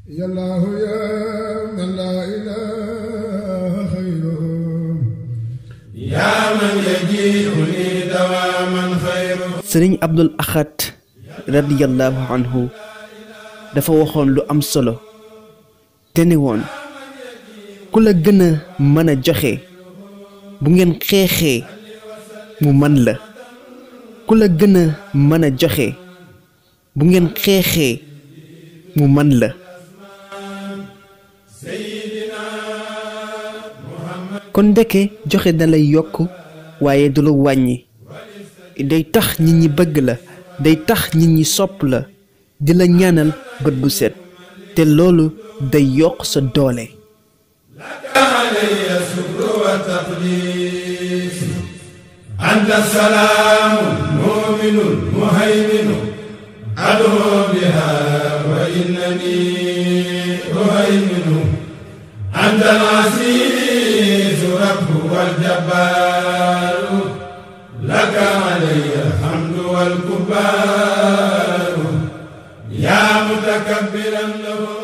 يا الله يا من لا إله خيره يا من يجيئني دواما خيره. Sëriñ Abdul Ahad radiyallahu anhu dafa waxoon lu am solo te ne woon ku la gën a mën a joxe bu ngeen xeexee mu man la, ku la gën a mën a joxe bu ngeen xeexee mu man la. kon ndeke joxe dalay yokk waaye du la wàññi, day tax nit ñi bëgg la, day tax nit ñi sopp la, di la ñaanal bët bu set, te loolu day yokk sa doole. anta salaamu mu'minu muhayminu ad'u biha wa innani uhayminu anta al-azizu rabbu wal jabbaru laka alayya alhamdu wal kubbaru ya mutakabbiran lahu